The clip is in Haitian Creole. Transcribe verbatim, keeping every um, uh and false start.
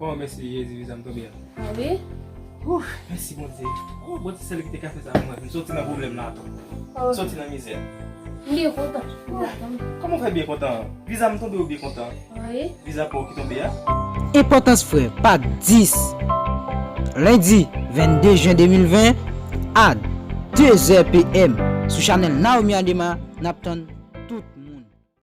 Oh, mèsi Jezi, viza m tonbe a. Ah wi? Ouh, mèsi Bondye. Oh, Bondye sèl ki te ka fè sa pou mwen. M soti nan pwoblèm la atò. M soti nan mizè. M byen kontan. M kontan. Kòman w fè byen kontan? Viza m tonbe ou byen kontan? Wi. Viza pa w ki tonbe a? Enpòtans Frè, Pak dis. Lendi vennde jen de mil ven a de zè PM sou chanèl Naomi Adema, n ap tann